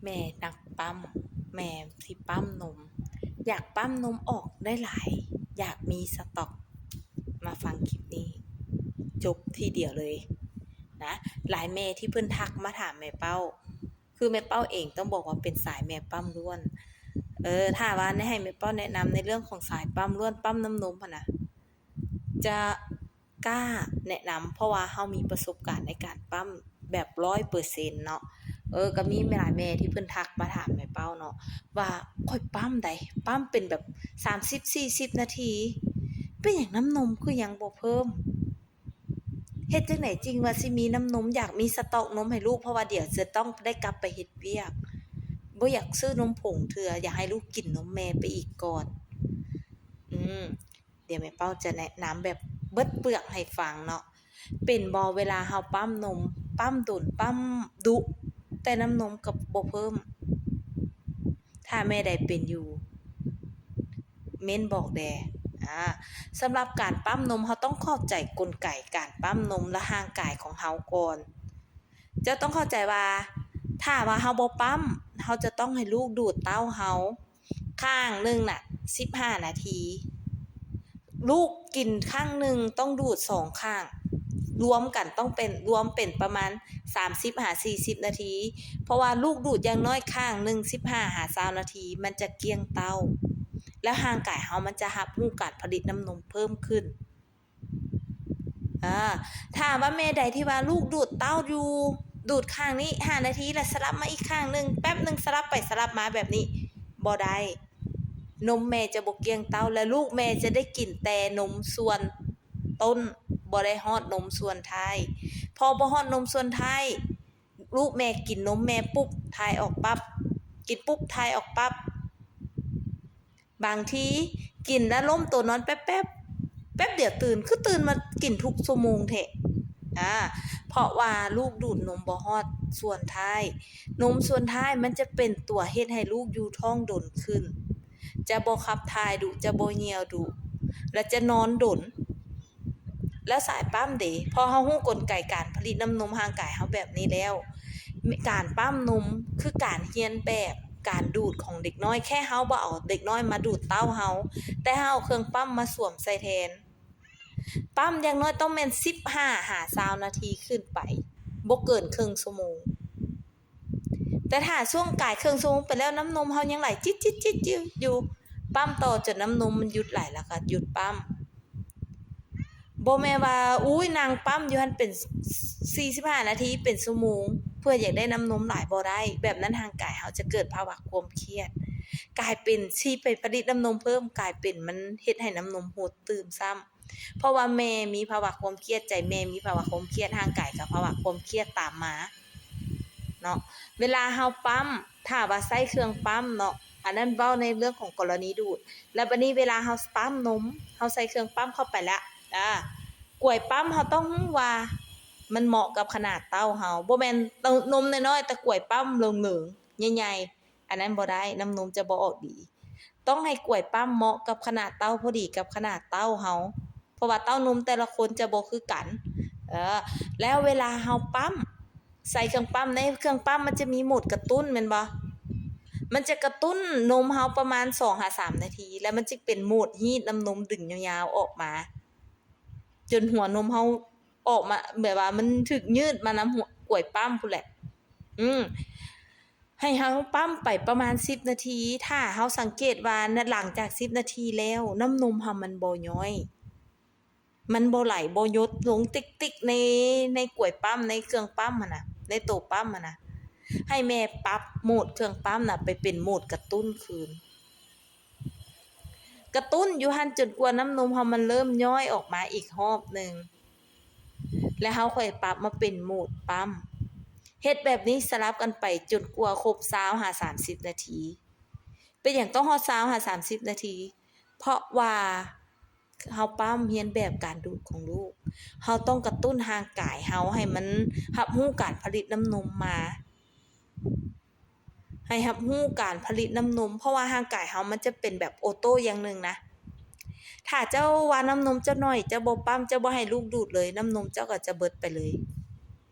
ແມ່ນັກປ້ຳ, ແມ່ທີ່ປ້ຳນົມ, ຢາກປ້ຳນົມອອກໄດ້ຫຼາຍ, ຢາກມີສະຕັອກ. ມາຟັງຄລິບນີ້ຈົບທີດຽວເລີຍນະ. ຫຼາຍແມ່ທີ່ເພິ່ນທັກມາຖາມແມ່ເປົ້າ, ຄືແມ່ເປົ້າເອງຕ້ອງບອກວ່າເປັນສາຍແມ່ປ້ຳລ້ວນ. ເອີ ຖ້າວ່າໃຫ້ແມ່ເປົ້າແນະນຳໃນເລື່ອງຂອງສາຍປ້ຳລ້ວນ, ປ້ຳນ້ຳນົມຫັ້ນນະ, ຈະ ກ້າແນະນຳ ເພາະວ່າເຮົາມີປະສົບການໃນການປ້ຳແບບຮ້ອຍເປີເຊັນເນາະ. ເອີ ກໍມີຫຼາຍແມ່ທີ່ເພິ່ນທັກມາຖາມແມ່ເປົ້າເນາະ ວ່າຂ້ອຍປ້ຳໃດ໋ ປ້ຳເປັນແບບສາມສິບ ສີ່ສິບນາທີ ເປັນຫຍັງນ້ຳນົມຄືຍັງບໍ່ເພີ່ມ? ເຮັດຈັ່ງໃດຈຶ່ງວ່າຊິມີນ້ຳນົມ? ຢາກມີສະຕັອກນົມໃຫ້ລູກ ເພາະວ່າດຽວຈະຕ້ອງໄດ້ກັບໄປເຮັດວຽກ, ບໍ່ຢາກຊື້ນົມຜົງເທື່ອ, ຢາກໃຫ້ລູກກິນນົມແມ່ໄປອີກກ່ອນ. ອືມ ດຽວແມ່ເປົ້າຈະແນະນຳແບບເບິດເປືອກໃຫ້ຟັງເນາະ. ເປັນບໍ່ເວລາເຮົາປ້ຳນົມ, ປ້ຳດົນ, ປ້ຳດຸ ແຕ່ນ້ຳນົມກໍບໍ່ເພີ່ມ? ຖ້າແມ່ໃດເປັນຢູ່ ເມັ້ນບອກແດ່. ອາ ສຳລັບການປ້ຳນົມ ເຮົາຕ້ອງເຂົ້າໃຈກົນໄກການປ້ຳນົມ ແລະ ຮ່າງກາຍຂອງເຮົາກ່ອນ. ເຈົ້າຕ້ອງເຂົ້າໃຈວ່າ ຖ້າວ່າເຮົາບໍ່ປ້ຳ, ເຮົາຈະຕ້ອງໃຫ້ລູກດູດເຕົ້າເຮົາ ຂ້າງໜຶ່ງນະ ສິບຫ້ານາທີ, ລູກກິນຄັ້ງໜຶ່ງຕ້ອງດູດສອງຄັ້ງ, ລວມກັນຕ້ອງເປັນ, ລວມເປັນປະມານສາມສິບຫາສີ່ສິບນາທີ, ເພາະວ່າລູກດູດຢ່າງໜ້ອຍຂ້າງໜຶ່ງສິບຫ້າຫາຊາວນາທີ ມັນຈະກ້ຽງເຕົ້າ ແລ້ວຮ່າງກາຍເຮົາມັນຈະຮັບຮູ້ການຜະລິດນ້ຳນົມເພີ່ມຂຶ້ນ. ອາ ຖ້າວ່າແມ່ໃດທີ່ວ່າລູກດູດເຕົ້າຢູ່, ດູດຂ້າງນີ້ຫ້ານາທີ ແລ້ວສະຫຼັບມາອີກຂ້າງໜຶ່ງ, ແປັບໜຶ່ງສະຫຼັບໄປສະຫຼັບມາແບບນີ້ ບໍ່ໄດ້. ນົມແມ່ຈະບໍ່ກ້ຽງເຕົ້າ ແລະ ລູກແມ່ຈະໄດ້ກິນແຕ່ນົມສ່ວນຕົ້ນ, ບໍ່ໄດ້ຮອດນົມສ່ວນທ້າຍ. ພໍບໍ່ຮອດນົມສ່ວນທ້າຍ, ລູກແມ່ກິນນົມແມ່ປຸບ, ຖ່າຍອອກປັບ, ກິນປຸບ, ຖ່າຍອອກປັບ. ບາງທີກິນແລ້ວລົ້ມໂຕນອນແປັບໆ, ແປັບດຽວຕື່ນ, ຄືຕື່ນມາກິນທຸກຊົ່ວໂມງແທ້. ອາ ເພາະວ່າລູກດູດນົມບໍ່ຮອດສ່ວນທ້າຍ. ນົມສ່ວນທ້າຍມັນຈະເປັນຕົວເຮັດໃຫ້ລູກຢູ່ທ້ອງດົນຂຶ້ນ, ຈະບໍ່ຂັບຖ່າຍດຸ, ຈະບໍ່ຍ່ຽວດຸ ແລະ ຈະນອນດົນ. ແລ້ວສາຍປ້ຳເດ? ພໍເຮົາຮູ້ກົນໄກການຜະລິດນ້ຳນົມຮ່າງກາຍເຮົາແບບນີ້ແລ້ວ, ການປ້ຳນົມຄືການຮຽນແບບການດູດຂອງເດັກນ້ອຍ, ແຄ່ເຮົາບໍ່ເອົາເດັກນ້ອຍມາດູດເຕົ້າເຮົາ, ແຕ່ເຮົາເອົາເຄື່ອງປ້ຳມາສວມໃສ່ແທນ. ປ້ຳຢ່າງໜ້ອຍຕ້ອງແມ່ນສິບຫ້າຫາຊາວນາທີຂຶ້ນໄປ, ບໍ່ເກີນເຄິ່ງຊົ່ວໂມງ. ແຕ່ຖ້າຊ່ວງກາຍເຄິ່ງຊົ່ວໂມງໄປແລ້ວ ນ້ຳນົມເຮົາຍັງໄຫຼຈິດໆໆຢູ່, ປ້ຳຕໍ່ຈົນນ້ຳນົມມັນຢຸດໄຫຼ ແລ້ວກໍຢຸດປ້ຳ. ບໍ່ແມ່ນວ່າ ອຸ້ຍ ນັ່ງປ້ຳຢູ່ຫັ້ນເປັນສີ່ສິບຫ້ານາທີ ເປັນຊົ່ວໂມງ ເພື່ອຢາກໄດ້ນ້ຳນົມຫຼາຍ ບໍ່ໄດ້. ແບບນັ້ນຮ່າງກາຍເຮົາຈະເກີດພາວະຄວາມຄຽດ, ກາຍເປັນຊິໄປຜະລິດນ້ຳນົມເພີ່ມ, ກາຍເປັນມັນເຮັດໃຫ້ນ້ຳນົມຫົດຕື່ມຊ້ຳ. ເພາະວ່າແມ່ມີພາວະຄວາມຄຽດ, ໃຈແມ່ມີພາວະຄວາມຄຽດ, ຮ່າງກາຍກໍພາວະຄວາມຄຽດຕາມມາເນາະ. ເວລາເຮົາປ້ຳ, ຖ້າວ່າໃຊ້ເຄື່ອງປ້ຳເນາະ, ອັນນັ້ນເວົ້າໃນເລື່ອງຂອງກໍລະນີດູດ. ແລ້ວບັດນີ້ເວລາເຮົາປ້ຳນົມ, ເຮົາໃສ່ເຄື່ອງປ້ຳເຂົ້າໄປແລ້ວ, ອາ, ກວຍປ້ຳເຮົາຕ້ອງຮູ້ວ່າມັນເໝາະກັບຂະໜາດເຕົ້າເຮົາ. ບໍ່ແມ່ນນົມນ້ອຍໆ, ແຕ່ກວຍປ້ຳເຫຼີງໆ ໃຫຍ່ໆ, ອັນນັ້ນບໍ່ໄດ້, ນ້ຳນົມຈະບໍ່ອອກດີ. ຕ້ອງໃຫ້ກວຍປ້ຳເໝາະກັບຂະໜາດເຕົ້າ, ພໍດີກັບຂະໜາດເຕົ້າເຮົາ, ເພາະວ່າເຕົ້ານົມແຕ່ລະຄົນຈະບໍ່ຄືກັນ. ເອີ ແລ້ວເວລາເຮົາປ້ຳ, ໃສ່ເຄື່ອງປ້ຳ, ໃນເຄື່ອງປ້ຳມັນຈະມີໂໝດກະຕຸ້ນແມ່ນບໍ່? ມັນຈະກະຕຸ້ນນົມເຮົາປະມານສອງຫາສາມນາທີ, ແລ້ວມັນຈະເປັນໂໝດຮີດນ້ຳນົມດຶງຍາວໆອອກມາ ຈົນຫົວນົມເຮົາອອກມາ, ແບບວ່າມັນຖືກຍືດມານຳຫົວ ກວຍປ້ຳພຸ້ນແຫຼະ. ອືມ ໃຫ້ເຮົາປ້ຳໄປປະມານສິບນາທີ, ຖ້າເຮົາສັງເກດວ່າ ນະ ຫຼັງຈາກສິບນາທີແລ້ວ ນ້ຳນົມເຮົາມັນບໍ່ຍ້ອຍ, ມັນບໍ່ໄຫຼ, ບໍ່ຫຍົດລົງຕິກໆ ໃນ ໃນກວຍປ້ຳ, ໃນເຄື່ອງປ້ຳຫັ້ນນະ, ໃນໂຕປ້ຳຫັ້ນນະ, ໃຫ້ແມ່ປັບໂໝດເຄື່ອງປ້ຳນະ ໄປເປັນໂໝດກະຕຸ້ນຄືນ. ກະຕຸ້ນຢູ່ຫັ້ນຈົນກວ່ານ້ຳນົມເຮົາມັນເລີ່ມຍ້ອຍອອກມາອີກຮອບໜຶ່ງ, ແລ້ວເຮົາຄ່ອຍປັບມາເປັນໂໝດປ້ຳ. ເຮັດແບບນີ້ສະຫຼັບກັນໄປຈົນກວ່າຄົບຊາວຫາສາມສິບນາທີ. ເປັນຫຍັງຕ້ອງຮອດຊາວຫາສາມສິບນາທີ? ເພາະວ່າເຮົາປ້ຳຮຽນແບບການດູດຂອງລູກ. ເຮົາຕ້ອງກະຕຸ້ນຮ່າງກາຍເຮົາໃຫ້ມັນຮັບຮູ້ການຜະລິດນ້ຳນົມມາ. ໃຫ້ຮັບຮູ້ການຜະລິດນ້ຳນົມ, ເພາະວ່າຮ່າງກາຍເຮົາມັນຈະເປັນແບບໂອໂຕ້ຢ່າງໜຶ່ງນະ. ຖ້າເຈົ້າວ່ານ້ຳນົມເຈົ້າໜ້ອຍ, ເຈົ້າບໍ່ປ້ຳ, ເຈົ້າບໍ່ໃຫ້ລູກດູດເລີຍ, ນ້ຳນົມເຈົ້າກໍຈະເບິດໄປເລີຍ.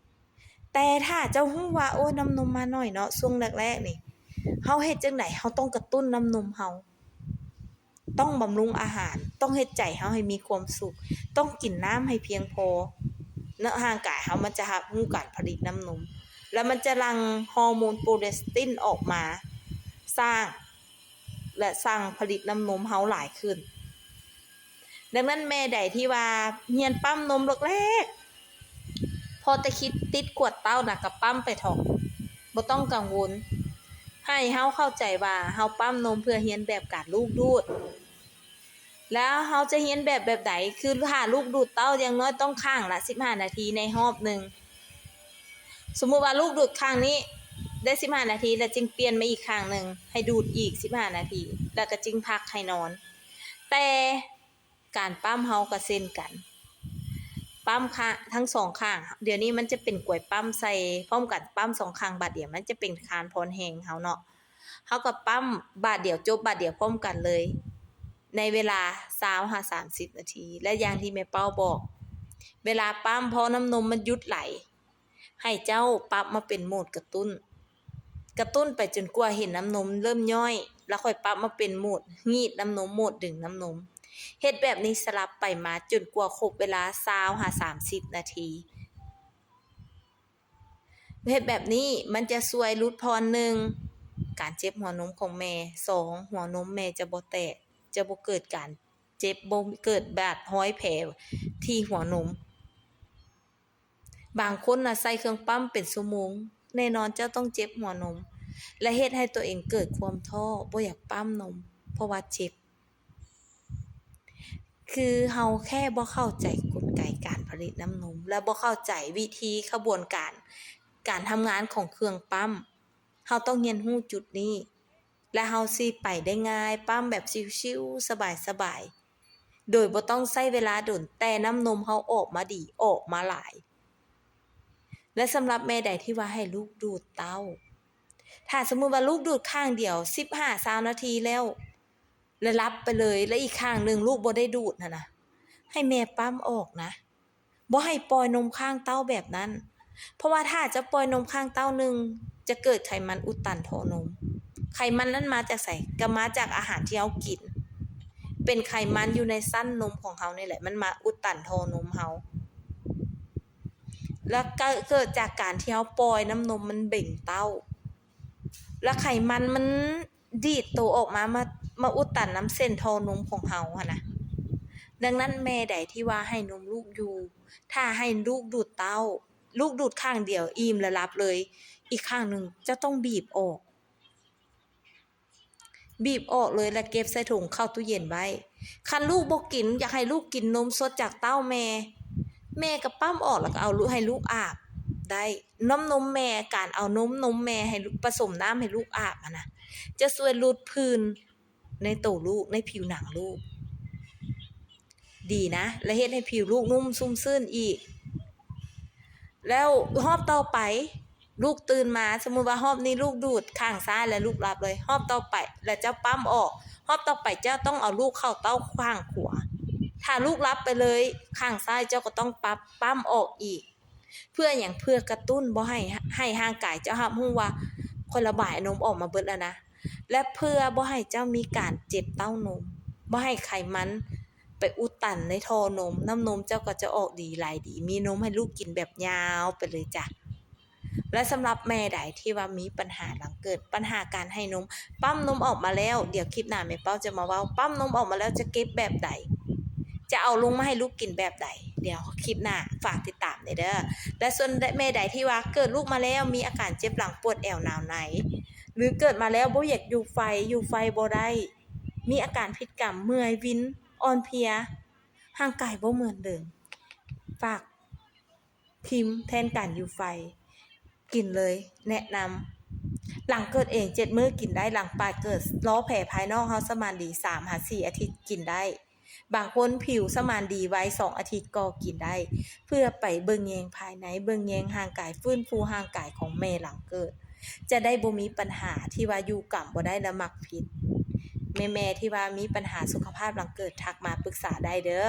ແຕ່ຖ້າເຈົ້າຮູ້ວ່າ ໂອ້ຍ ນ້ຳນົມມາໜ້ອຍເນາະ ຊ່ວງແລກໆນີ້ ເຮົາເຮັດຈັ່ງໃດ? ເຮົາຕ້ອງກະຕຸ້ນນ້ຳນົມເຮົາ, ຕ້ອງບຳລຸງອາຫານ, ຕ້ອງເຮັດໃຈເຮົາໃຫ້ມີຄວາມສຸກ, ຕ້ອງກິນນ້ຳໃຫ້ພຽງພໍເນາະ, ຮ່າງກາຍເຮົາມັນຈະຮັບຮູ້ການຜະລິດນ້ຳນົມ ແລ້ວມັນຈະຫຼັ່ງຮໍໂມນໂປຣເດສຕິນອອກມາ ສ້າງ ແລະ ສັ່ງຜະລິດນ້ຳນົມເຮົາຫຼາຍຂຶ້ນ. ດັ່ງນັ້ນແມ່ໃດທີ່ວ່າຮຽນປ້ຳນົມແລກໆ ພໍແຕ່ຄິດຕິດກວດເຕົ້ານະ ກະປ້ຳໄປເຖາະ, ບໍ່ຕ້ອງກັງວົນ. ໃຫ້ເຮົາເຂົ້າໃຈວ່າເຮົາປ້ຳນົມເພື່ອຮຽນແບບການລູກດູດ. ແລ້ວເຮົາຈະຮຽນແບບ ແບບໃດ? ຄືຖ້າລູກດູດເຕົ້າ ຢ່າງໜ້ອຍຕ້ອງຂ້າງລະສິບຫ້ານາທີໃນຮອບໜຶ່ງ. ສົມມຸດວ່າລູກດູດຂ້າງນີ້ໄດ້ສິບຫ້ານາທີ ແລ້ວຈຶ່ງປ່ຽນມາອີກຂ້າງໜຶ່ງ ໃຫ້ດູດອີກສິບຫ້ານາທີ ແລ້ວກໍຈຶ່ງພັກໃຫ້ນອນ. ແຕ່ການປ້ຳເຮົາກໍເຊັ່ນກັນ, ປ້ຳຂ້າງ ທັງສອງຂ້າງ. ດຽວນີ້ມັນຈະເປັນກວຍປ້ຳໃສ່ພ້ອມກັນ, ປ້ຳສອງຂ້າງບາດດຽວ ມັນຈະເປັນຄານຜ່ອນແຮງເຮົາເນາະ. ເຮົາກໍປ້ຳບາດດຽວ ຈົບບາດດຽວພ້ອມກັນເລີຍ ໃນເວລາຊາວຫາສາມສິບນາທີ. ແລະ ຢ່າງທີ່ແມ່ເປົ້າບອກ, ເວລາປ້ຳ ພໍນ້ຳນົມມັນຢຸດໄຫຼ, ໃຫ້ເຈົ້າປັບມາເປັນໂໝດກະຕຸ້ນ, ກະຕຸ້ນໄປຈົນກວ່າເຫັນນ້ຳນົມເລີ່ມຍ້ອຍ, ແລ້ວຄ່ອຍປັບມາເປັນໂໝດຮີດນ້ຳນົມ, ໂໝດດຶງນ້ຳນົມ. ເຮັດແບບນີ້ສະຫຼັບໄປມາຈົນກວ່າຄົບເວລາຊາວຫາສາມສິບນາທີ. ເຮັດແບບນີ້ມັນຈະຊ່ວຍຫຼຸດຜ່ອນ ໜຶ່ງ ການເຈັບຫົວນົມຂອງແມ່, ສອງ ຫົວນົມແມ່ຈະບໍ່ແຕກ, ຈະບໍ່ເກີດການເຈັບ, ບໍ່ເກີດບາດຮອຍແຜທີ່ຫົວນົມ. ບາງຄົນນະໃສ່ເຄື່ອງປ້ຳເປັນຊົ່ວໂມງ, ແນ່ນອນເຈົ້າຕ້ອງເຈັບຫົວນົມ ແລະ ເຮັດໃຫ້ຕົວເອງເກີດຄວາມທໍ້, ບໍ່ຢາກປ້ຳນົມ ເພາະວ່າເຈັບ. ຄືເຮົາແຄ່ບໍ່ເຂົ້າໃຈກົນໄກການຜະລິດນ້ຳນົມ ແລະ ບໍ່ເຂົ້າໃຈວິທີຂະບວນການ ການທຳງານຂອງເຄື່ອງປ້ຳ. ເຮົາຕ້ອງຮຽນຮູ້ຈຸດນີ້ ແລະ ເຮົາຊິໄປໄດ້ງ່າຍ, ປ້ຳແບບຊິວໆ ສະບາຍໆ ໂດຍບໍ່ຕ້ອງໃຊ້ເວລາດົນ, ແຕ່ນ້ຳນົມເຮົາອອກມາດີ, ອອກມາຫຼາຍ. ແລະ ສຳລັບແມ່ໃດທີ່ວ່າໃຫ້ລູກດູດເຕົ້າ, ຖ້າສົມມຸດວ່າລູກດູດຂ້າງດຽວ ສິບຫ້າ ຊາວນາທີແລ້ວ ແລະ ຫຼັບໄປເລີຍ, ແລະ ອີກຂ້າງໜຶ່ງລູກບໍ່ໄດ້ດູດຫັ້ນນະ, ໃຫ້ແມ່ປ້ຳອອກນະ, ບໍ່ໃຫ້ປ່ອຍນົມຄ້າງເຕົ້າແບບນັ້ນ. ເພາະວ່າຖ້າຈະປ່ອຍນົມຄ້າງເຕົ້າໜຶ່ງ ຈະເກີດໄຂມັນອຸດຕັນທໍ່ນົມ. ໄຂມັນນັ້ນມາຈາກໃສ? ກໍມາຈາກອາຫານທີ່ເຮົາກິນ, ເປັນໄຂມັນຢູ່ໃນຊັ້ນນົມຂອງເຮົານີ້ແຫຼະ, ມັນມາອຸດຕັນທໍ່ນົມເຮົາ. ແລ້ວກໍເກີດຈາກການທີ່ເຮົາປ່ອຍນ້ຳນົມມັນເບັ່ງເຕົ້າ, ແລ້ວໄຂມັນມັນດີດໂຕອອກມາ, ມາ, ມາອຸດຕັນນຳເສັ້ນທໍ່ນົມຂອງເຮົາຫັ້ນນະ. ດັ່ງນັ້ນແມ່ໃດທີ່ວ່າໃຫ້ນົມລູກຢູ່, ຖ້າໃຫ້ລູກດູດເຕົ້າ, ລູກດູດຂ້າງດຽວອີ່ມແລ້ວຫຼັບເລີຍ, ອີກຂ້າງໜຶ່ງເຈົ້າຕ້ອງບີບອອກ. ບີບອອກເລີຍ ແລະ ເກັບໃສ່ຖົງເຂົ້າຕູ້ເຢັນໄວ້. ຄັນລູກບໍ່ກິນ, ຢາກໃຫ້ລູກກິນນົມສົດຈາກເຕົ້າແມ່, ແມ່ກໍປ້ຳອອກ ແລ້ວກໍເອົາລູກ, ໃຫ້ລູກອາບໄດ້. ນ້ຳນົມແມ່, ການເອົານົມ, ນົມແມ່ໃຫ້ລູກ, ປະສົມນ້ຳໃຫ້ລູກອາບຫັ້ນນະ, ຈະຊ່ວຍຫຼຸດຜື່ນໃນໂຕລູກ, ໃນຜິວໜັງລູກ. ດີນະ ແລະ ເຮັດໃຫ້ຜິວລູກນຸ້ມຊຸ່ມຊື່ນອີກ. ແລ້ວຮອບຕໍ່ໄປ ລູກຕື່ນມາ, ສົມມຸດວ່າຮອບນີ້ລູກດູດຂ້າງຊ້າຍ ແລະ ລູກຫຼັບເລີຍ, ຮອບຕໍ່ໄປ ແລະ ເຈົ້າປ້ຳອອກ, ຮອບຕໍ່ໄປເຈົ້າຕ້ອງເອົາລູກເຂົ້າເຕົ້າຂ້າງຂວາ. ຖ້າລູກຫຼັບໄປເລີຍ, ຂ້າງຊ້າຍເຈົ້າກໍຕ້ອງປັບ, ປ້ຳອອກອີກ. ເພື່ອຫຍັງ? ເພື່ອກະຕຸ້ນບໍ່ໃຫ້, ໃຫ້ຮ່າງກາຍເຈົ້າຮັບຮູ້ວ່າ ຂ້ອຍລະບາຍນົມອອກມາເບິດແລ້ວນະ ແລະ ເພື່ອບໍ່ໃຫ້ເຈົ້າມີການເຈັບເຕົ້ານົມ, ບໍ່ໃຫ້ໄຂມັນໄປອຸດຕັນໃນທໍ່ນົມ, ນ້ຳນົມເຈົ້າກໍຈະອອກດີ ໄຫຼດີ, ມີນົມໃຫ້ລູກກິນແບບຍາວໄປເລີຍຈ້ະ. ແລະ ສຳລັບແມ່ໃດທີ່ວ່າມີປັນຫາຫຼັງເກີດ, ປັນຫາການໃຫ້ນົມ, ປ້ຳນົມອອກມາແລ້ວ, ດຽວຄລິບໜ້າແມ່ເປົ້າຈະມາເວົ້າ, ປ້ຳນົມອອກມາແລ້ວຈະເກັບແບບໃດ? ຈະເອົາລົງມາໃຫ້ລູກກິນແບບໃດ? ດຽວຄລິບໜ້າຝາກຕິດຕາມແດ່ເດີ. ແລະ ສ່ວນແມ່ໃດທີ່ວ່າເກີດລູກມາແລ້ວມີອາການເຈັບຫຼັງ, ປວດແອວ, ໜາວໃນ ຫຼື ເກີດມາແລ້ວບໍ່ຢາກຢູ່ໄຟ, ຢູ່ໄຟບໍ່ໄດ້, ມີອາການຜິດກຳ, ເມື່ອຍ, ວິນ, ອ່ອນເພຍ, ຮ່າງກາຍບໍ່ເໝືອນເດີມ, ຝາກ ພິມແທນການຢູ່ໄຟກິນເລີຍ. ແນະນຳ ຫຼັງເກີດເອງເຈັດມື້ກິນໄດ້, ຫຼັງປາດເກີດ ລໍແຜພາຍນອກເຮົາສະໝານດີ ສາມຫາສີ່ອາທິດກິນໄດ້. ບາງຄົນຜິວສະໝານດີໄວ ສອງອາທິດກໍກິນໄດ້ ເພື່ອໄປເບິ່ງແຍງພາຍໃນ, ເບິ່ງແຍງຮ່າງກາຍ, ຟື້ນຟູຮ່າງກາຍຂອງແມ່ຫຼັງເກີດ. ຈະໄດ້ບໍ່ມີປັນຫາທີ່ວ່າຢູ່ກຳບໍ່ໄດ້ ແລະ ມັກຜິດ. ແມ່ໆທີ່ວ່າມີປັນຫາສຸຂະພາບຫຼັງເກີດ ທັກມາປຶກສາໄດ້ເດີ.